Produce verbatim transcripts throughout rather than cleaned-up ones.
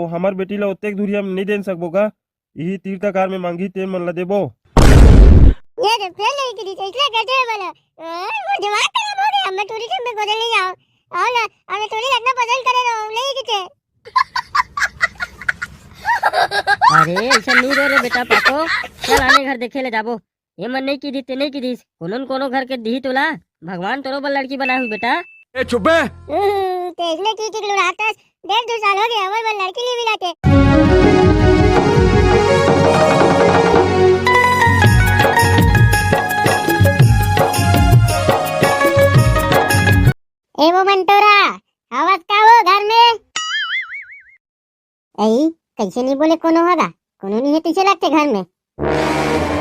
हमर बेटी ला ओतेक दूरिहा में नइ देन सकबो का? इही तीर तखार में मांगही तेन मन ला देबो। ये दे, फेल नहीं करी, तो इसलिए कहते हैं बोला। ओ, वो दिमाग खराब हो गया, मैं टूरी के में गोदल नहीं जाओ। और ना, हमें टूरी लगना पसंद करे रहो, नहीं किते। अरे, ऐसा नहीं रो रे बेटा पाको, चल आने घर देखे ले जाबो। ये मन नहीं की दी, ते नहीं की दीस, कोनो न कोनो घर के दी तोला, भगवान तोरो बर लड़की बनाए हुई बेटा। ए चुप बे। हम्म, ते इसने की की लुढ़ातस, डेढ़ दो साल हो गया, हमर बर लड़की नहीं मिला के। ए वो मंटोरा, आवाज का हो घर में? अई, कैसे नहीं बोले कोनो हगा? कोनो नहीं है पीछे लगते घर में।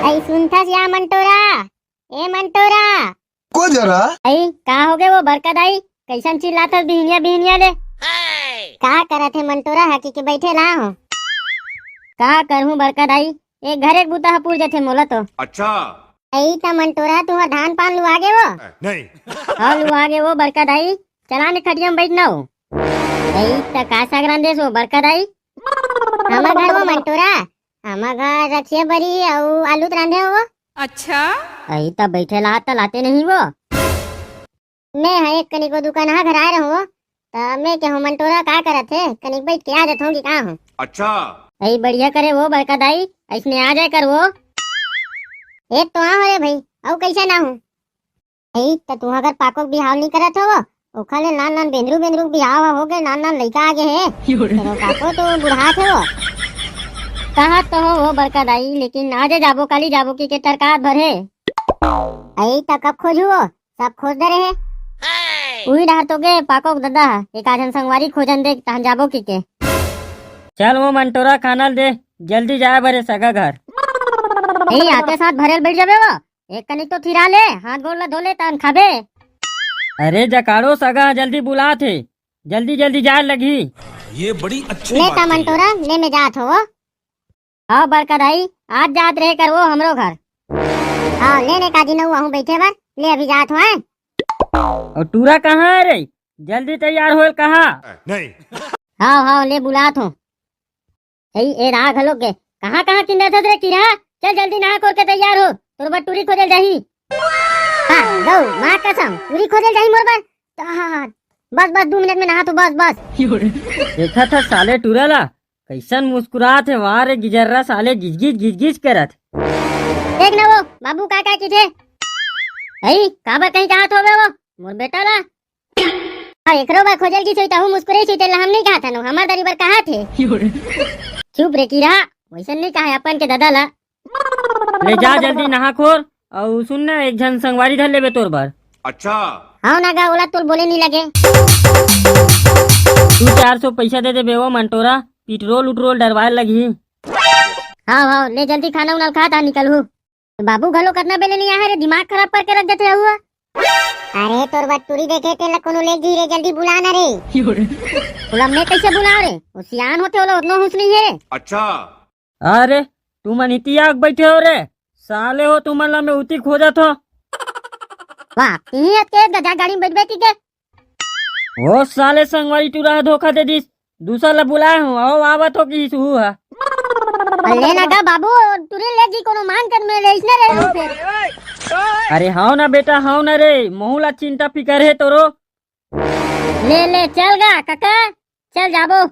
अई, सुनथस या मंटोरा? ए मंटोरा। को जरा? अई, का हो गए वो बरका दाई? कैसन चिल्लाथस बिहनिया बिहनिया ले? का करत है मंटोरा हकी के बैठे ला हो? का करहूँ बरका दाई? एक घर एक बूता ह पूर जथे मोला तो। अच्छा। अई त मंटोरा, तुहा धान पान लुआ गे वो? नहीं। हाँ, लुआ गे वो बरका दाई। चला ने खटिया में बैठ ना हो। अई त का साग रांधे सो बरका दाई? हमर घर वो मंटोरा, हमर घर रखिया बरी अउ आलू त रांधे हो वो। अच्छा। अई त बैठे ला त लाते नहीं वो। मैं ह एक कनिक वो दुकान हा घर आए रहूं वो, त मैं कहूं मंटोरा का करत हे, कनिक बैठ के आ जात हों कि का हो। अच्छा। अई बढ़िया करे वो बड़का दाई, ऐसने आ जाए कर वो। एक तो आ हो रे भाई, अउ कैसे ना हो। अई त तू अगर पाको के बिहाव नहीं करत हो वो, ओखर ले नान नान बेंदरू बेंदरू के बिहाव हो गए, नान नान लइका आ गए हे। तेरो पाको तो बुढ़ात हे वो। कहा तो हो वो बड़का दाई, लेकिन आजे जाबो काली जाबो की के तरकार भर हे। अई त कब खोजू वो? सब खोज दे रहे। उही डहर तो गे पाको के ददा ह, एक आझन संगवारी खोजन दे, तहन जाबो की के। चल वो मंटोरा खाना ल दे, जल्दी जाए बरे सगा घर। ए, आते साथ भरेल बैठ जाबे वो। एक कनिक तो थिरा ले, हाथ गोड़ ला धो ले, तहन खाबे। अरे जकाड़ो सगा जल्दी बुलात हे, जल्दी जल्दी जाए लगही। ये बड़ी अच्छी ले बात ता कही है। मंटोरा, ले मैं जात हो वो। हाँ बड़का दाई, आज जात रहे कर वो हमरो घर। हाँ, ले ने काजी नऊ आहूँ बैठे बर, ले अभी जात हो, हैं? और टूरा कहाँ है रे? जल्दी तैयार होल कहा। नहीं। हाँ, हाँ, ले बुलात हो। ए, ए रहा घलो के, कहाँ, कहाँ किंदा थस रे किरा? चल जल्दी नहा खोर के तैयार हो, तोर बर टूरी खोजल जाही। हाँ, गौ, माँ कसम, टूरी खोजल जाही मोर बर। तो हाँ, हाँ, बस, बस, दू मिनट में नहा तो बस, बस। देखा था साले टूरा ला, कैसन मुस्कुरात हे, वाह रे गिजर्रा साले गिजगिज गिजगिज करत। देख ना वो बाबू का का किथे। हई, काबर कहीं कहा थोबे वो मोर बेटा ला। हाँ, एकरो बर खोजल की सोई तहू मुस्कुरे सोई तेला हम नहीं कहा था नो, हमर दरी बर कहा थे। चुप रे कीरा, वैसन नहीं कहा अपन के दादा ला। ले जा जल्दी नहा खोर, अउ सुन ना, एक झन संगवारी धर लेबे तोर बर। अच्छा। हाँ ना गा, ओला तोल बोले नहीं लगे। तू चार सौ पैसा दे देबे वो मंटोरा, पेट्रोल उट्रोल डरवाए लगही। हाँ, हाँ, ले जल्दी खाना उना खा ता निकलहू। बाबू घलो कतना बेले नहीं आए रे, दिमाग खराब करके रख देते हुआ। अरे तोर बटुरी देखे तेला कोनो ले जी रे, जल्दी बुला ना रे। ओला मैं कैसे बुलाओ रे? वो सियान होते ओला उतना होश नहीं है रे। अच्छा। अरे, तुमन इति आग बैठे हो रे? साले हो, तुमन ला मैं उती खोजत हो। वाह, तिही अतके गजा गाड़ी में बैठबे की के? ओ साले, संगवारी टूरा ह धोखा दे दिस। दूसर ला बुलाए हूँ, आओ, आवत हो कि सुहू हा। अरे ना गा बाबू, टूरी ले जी कोनो मान कर में ले इसने रे फिर। अरे हाव ना बेटा, हाव ना रे, महू ला चिंता फिकर है तोरो। ले, ले, चल गा, काका, चल जाबो।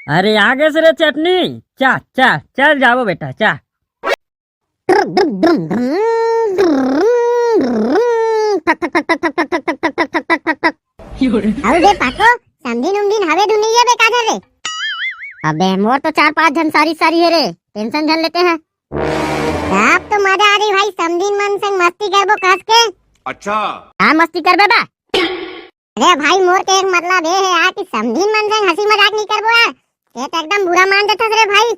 अरे, आगे से रे चटनी, चा, चा, चल जाबो बेटा, चा। अउ बे पाको, समधिन उमधिन हवे धुन नइ हे बे का धर रे? अबे, मोर तो चार पांच झन सारी सारी हे रे, tension झन लेते हैं। अब तो मजा आ रही भाई, समधिन मन संग मस्ती करबो कस के। अच्छा। का मस्ती करबे बा? अरे भाई, मोर के एक मतलब ये है यार कि समधिन मन संग हंसी मजाक नहीं करबो यार, ये तो एकदम बुरा मान जाथस रे भाई।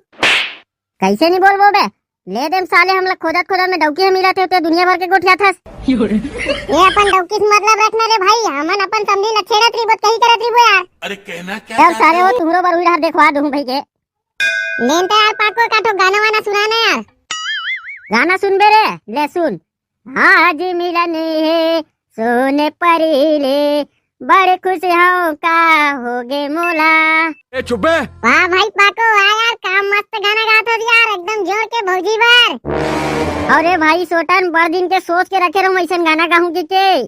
कैसे नहीं बोलबो बे? ले देम साले, हमला खोजत खोजत में डौकी ह मिलत हे, ते दुनिया भर के गोठियाथस। ये अपन डौकी से मतलब रखना रे भाई, हमन अपन समधिन ला छेड़त रहिबो, कहीं करत रहिबो यार। अरे कहना क्या तब चाहते साले हो? वो तुहरो बर उड़ार देखवा दूं भाई के। लेन तो यार पाको का ठो गाना वाना सुना ना यार। गाना सुनबे रे, ले सुन। आज मिलन हे सोन परी ले, बड़े खुश हव का होगे मोला। ए चुप बे। वाह भाई पाको, वाह यार, का मस्त गाना गात हस यार, एकदम जोर के भौजी बर। अरे भाई सोटन, बड़ दिन के सोच के रखे रहूं अइसन गाना गाहूं के, के।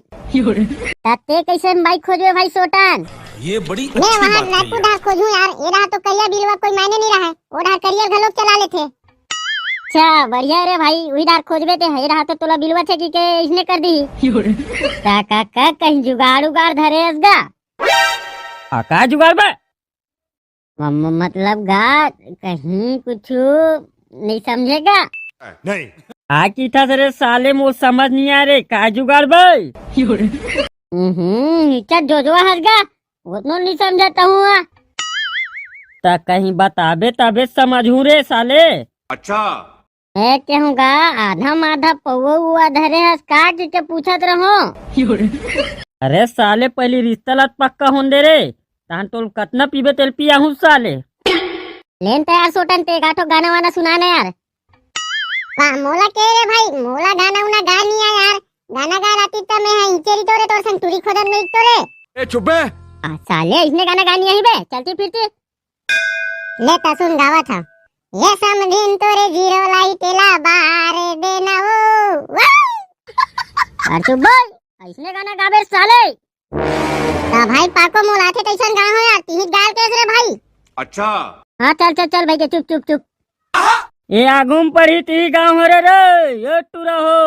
त ते कइसन बाइक खोजबे भाई सोटन? ये बड़ी ले अच्छी वहाँ बात कही रायपुर है। डहार खोजूं यार, ए डहार तो करिया बिलवा कोई मायने नहीं रहा है, ओ डहार करियर घलोक चला लेथे। अच्छा बढ़िया रे भाई, उही डहार खोजबे ते, ए डहार तो तोला बिलवा छेकी के इसने कर दी। का का का कहीं जुगाड़ उगाड़ धरे हस गा? आ, का जुगाड़ बे? म-, म-, मतलब गा, कहीं कुछ नहीं समझे गा? नहीं। आ की था रे साले, मोर समझ नहीं आ रे, का जुगाड़ बे? हम्म, इच्छा जो जो हस गा, उतनो नहीं समझता हूँ। त कहीं बताबे तबे समझूं रे साले। अच्छा। मैं कहूँगा, आधा माधा पौवा उवा धरे हस का कि के पूछत रहो। अरे साले, पहली रिश्ता ला पक्का होन दे रे, तहन तोल कतना पीबे तेल पियाहूँ साले। लेन त यार सोटन, ते गाठो गाना वाना सुना ना यार। वाह, मोला के रे भाई, मोला गाना उना गा नहीं आ यार। गाना गा लाती त मैं हा इचेरी तोरे तोर संग टूरी खोदन नहीं तो रे। ए चुप बे। आ, साले, इसने गाना गा नहीं आही बे, चलती फिरती। ले त सुन गावत हंव। ये समधिन तोरे जीरो लाइट ला बार देना ओ। वाह! अरे चुप बोल, अइसने गाना गाबे साले। त भाई पाको मोला आथे तइसन गाँव हो यार, तिही गाल के रे भाई। अच्छा। हाँ चल चल चल भाई के चुप चुप चुप। ए आगू म पड़ही तिही गाँव हो रे रे, ये टूरा हो।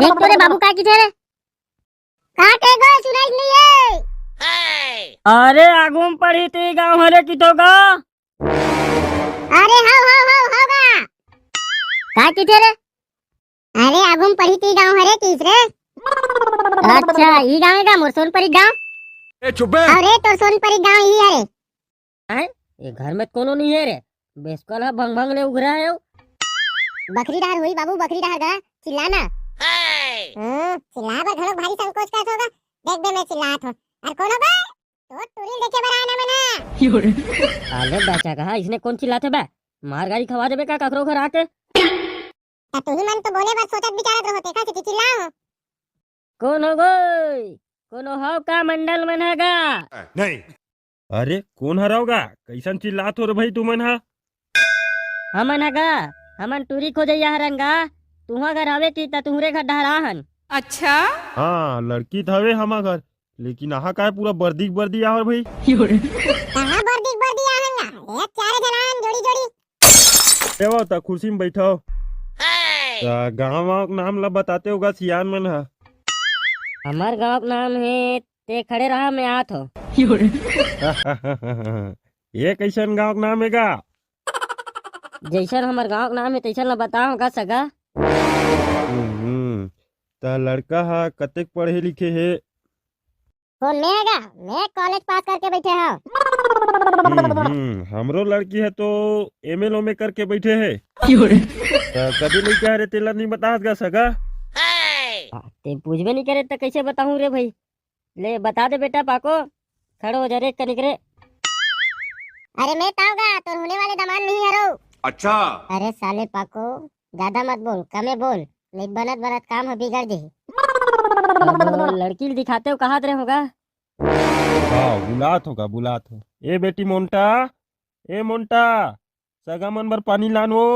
देख तो रे बाबू का की थे रे। काटे गो सुनाई नहीं है। अरे आगू म पड़ही ते गाँव हरे की तो गा। अरे हाव हाव हाव हाव गा। का किथे रे? अरे आगू म पड़ही ते गाँव हरे किस रे? अच्छा ई गाँव का मोर सोनपरी गाँव। ए चुप बे। अरे तोर सोनपरी गाँव ही हरे। हैं? ये घर में कोनो नहीं है रे। बेसकल ह भंग भंग ले उघरा है। बखरी डहर होई बाबू, बखरी डहर गा, चिल्ला ना। हम्म, चिल्ला बर घणो भारी संकोच करत होगा। देख बे मैं चिल्लात हो। अरे कोनो बे, तो टूरी देखे बर आए ना मना। अरे बच्चा कहा, इसने कौन चिल्लात है बे? मार गाड़ी खवा देबे का ककरो घर आके? त तुही मन तो बोले बर सोचत विचारत रहो, तेखर सेती चिल्लाओ। कोन हो गोई? कोनो हव का मंडल मन ह गा? नहीं। अरे, कोन हरव गा? कइसन चिल्लात हो रे भई तुमन ह? हमन ह गा, हमन टूरी खोजइया हरन गा। तुहा घर हवे की त तुहरे घर डहरा हन। अच्छा? हाँ, लड़की त हवे हमा घर, लेकिन आहा काय पूरा बरदी के बरदी आवर भई? कहाँ बरदी के बरदी आहन गा? ए, चारे झन आन, जोड़ी जोड़ी। एवो त खुर्सी म बइठव। त गाँव वाँव के नाम ल बताते होगा सियान मन ह। हमर गाँव के नाम हे, ते खड़े रहा, मैं आत हो। ये कइसन गाँव के नाम हे गा? जइसन हमर गाँव के नाम हे, तइसन ल बताओ गा सगा। हम्म, त लड़का ह कतेक पढ़े लिखे हे? कोन मैं गा? मैं कॉलेज पास करके बइठे हव। हम्म, हम्म, हमरो लड़की ह तो एम ए ल ओम ए करके बइठे हे। त कभी लइका हरे तेला नइ बतास गा सगा? आ, ते पूछबे नइ करे त कइसे बताहूँ रे भई? ले बता दे बेटा पाको, खड़ो हो जा रे कनिक रे। अरे मैं ताव गा, तोर होने वाले दमांद नहीं हरो। अच्छा। अरे साले पाको, ज्यादा मत बोल, कमे बोल, नहीं बनत बनत काम ह बिगड़ जही। अब लड़की ल दिखाते हो, कहात रहे होगा। हाँ, बुलात होगा, बुलात हो। ए बेटी मोंटा, ए मोंटा, सगा मन बर पानी लान वो।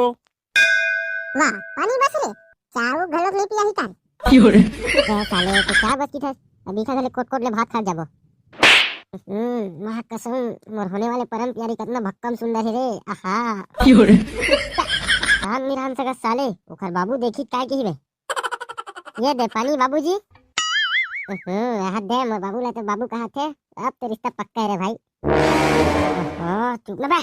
वाह, पानी बस रे, चाय वो घलोक नहीं पियाही कान। क्यों रे? ए साले, तो चाय बस की थस, अभी खा घले कोट कोट ले भात खा जाबो। हम्म, वाह कसम, मोर होने वाले परम प्यारी कतना भक्कम सुंदर हे रे, आहा। क्यों रे? कान मिरान सगा साले, ओखर बाबू देखी काय कही बे। ये दे पानी बाबूजी। हम्म, यहाँ दे, मोर बाबू ला तो बाबू कहा थे, अब तो रिश्ता पक्का है रे भाई। ओहो, चुप ना बे।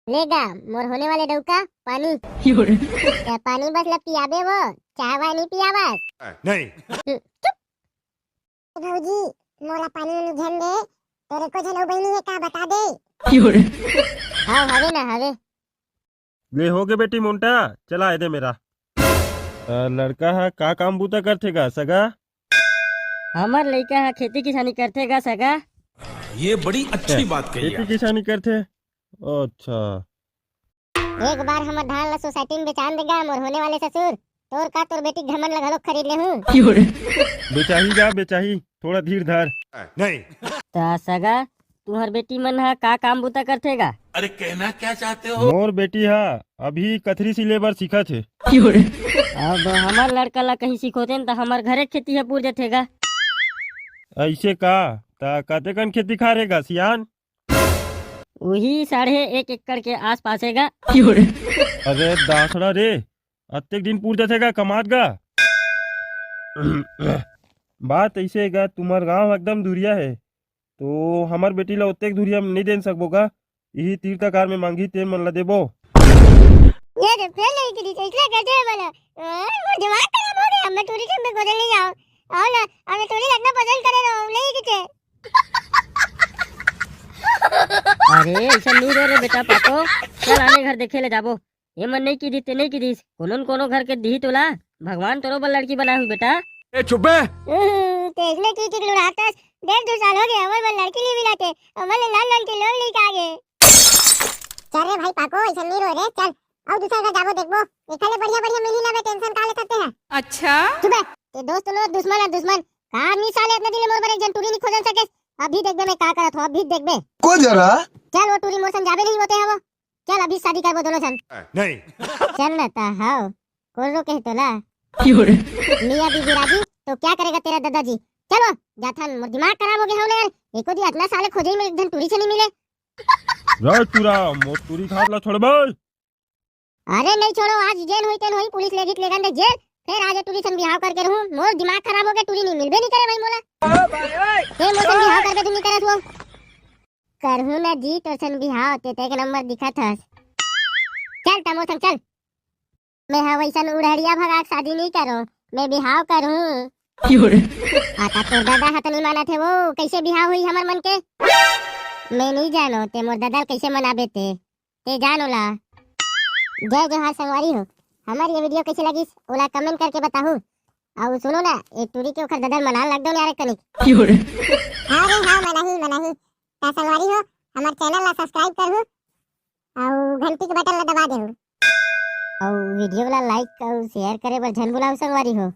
ले गा, मोर होने वाले डउका, पानी। क्यों रे? ते पानी बस ला पियाबे वो, चाय वाय नहीं पियाबस। नहीं। हम्म, चुप। भौजी, मोला पानी उनी झन दे, तोरे को झन अउ बहिनी हे का बता दे। क्यों रे? हाँ, हवे ना, हवे। ले होगे बेटी मोंटा, चला ए दे मेरा। अ, लड़का ह का काम बूता करथे गा सगा? हमर लइका ह खेती किसानी करथे गा सगा। ये बड़ी अच्छी बात कही खेती आप। किसानी करथे? अच्छा। एक बार हमर धान ला सोसाइटी में बेचान दे गा मोर होने वाले ससुर। तोर का तोर बेटी घमंड ला घलोक खरीद ले हूँ। बेचाही गा, बेचाही, थोड़ा धीर धर। नहीं। त सगा, तुहर बेटी मन ह का काम बूता करथे गा? अरे, कहना क्या चाहते हो? मोर बेटी ह अभी कथरी सिले बर सीखत हे। अब हमर लड़का ला कहीं सिखोतेन त हमर घरे खेती ह पूर जथे गा। ऐसे का? त कतेकन खेती खार हे गा सियान? उही साढ़े एक एकड़ के आसपास हे गा। अरे दासड़ा रे, अतेक दिन पूर जथे गा कमात गा। बात ऐसे हे गा, तुम्हर गांव एकदम दूरिया हे, तो हमर बेटी ला ओतेक दूरिया में नहीं देन सकबो गा। इही तीर तखार में मांगी तेन मन ला देबो। ये दे, फेल नहीं करी, तो इसलिए कहते हैं बोला, "अ, वो दिमाग खराब हो गया, मैं टूरी के में गोदल नहीं जाओ। आओ ना, हमें टूरी लगना पसंद करे रहो, नहीं किते।" अरे, ऐसा नहीं रो रे बेटा पाको, चल आने घर देखे ले जाबो। ये मन नहीं की दी, ते नहीं की दीस, कोनो न कोनो घर के दिही तोला, भगवान तोरो बर लड़की बनाए हुई बेटा। ए चुप बे। हम्म, ते इसने की की लुढ़ातस, डेढ़ दो साल हो गए, हमर बर लड़की नहीं मिला थे, हमर ले नान नान के लोग नहीं का गए। चल रे भाई पाको, ऐसा नहीं रो रे, चल, आओ दूसरा घर जाबो देखबो, एखा ले बढ़िया बढ़िया मिली ना बे, टेंशन का ले सकते हैं। अच्छा। चुप बे, ते दोस्त लोग दुश्मन है दुश्मन, का आदमी साले इतना दिन मोर बर एक जन टूरी नहीं खोजन सके, अभी देखबे मैं का करत हूँ, अभी देखबे। को जरा। चल वो टूरी मोर संग जाबे नहीं होते हैं वो। चल, अभी शादी करबो दोनों झन। नहीं। चल न त, हाव, कोन रोके हे तोला? क्यों रे? मियाँ बीबी राजी, तो क्या करेगा तेरा दादाजी? चलो, जाथन, मोर दिमाग खराब हो गया हो यार। एको दी अतना साले खोजे में एक झन टूरी से नहीं मिले। रे टूरा, मोर टूरी खात ला छोड़बे। अरे नहीं छोड़ो, आज जेन होई तेन होई, पुलिस ले गई लेगन दे जेल। फिर आज टूरी सन बिहाव करके रहूं, मोर दिमाग खराब हो गया, टूरी नहीं मिलबे नहीं करे भाई मोला। ते मोर सन बिहाव करबे तू नहीं करत हो। करहूं ना जी, तोर सन बिहाव, ते तो एक नंबर दिखत हस। चल, त मोर संग चल। मैं हा वैसन उड़हड़िया भगाक शादी नहीं करो, मैं बिहाव करहूं। क्यों रे? आता तोर दादा हा तो नहीं मानत हे वो, कैसे बिहाव हुई हमर मन के? मैं नहीं जानो, ते मोर दादा ल कैसे मनाबे ते, ते जान ओला। जय जोहार संगवारी हो, हमर ये video कैसे लगिस, ओला comment करके बताहू। अउ सुनो ना, एक टूरी के ओखर दादा ल मनान लग दो ना यार कनिक। क्यों रे? हाँ रे, हाँ, मनाही, मनाही। त संगवारी हो, हमर channel ला subscribe करहू, अउ घंटी के button ला दबा देहू। अउ video ला like अउ share करे बर झन भुलाहू संगवारी हो।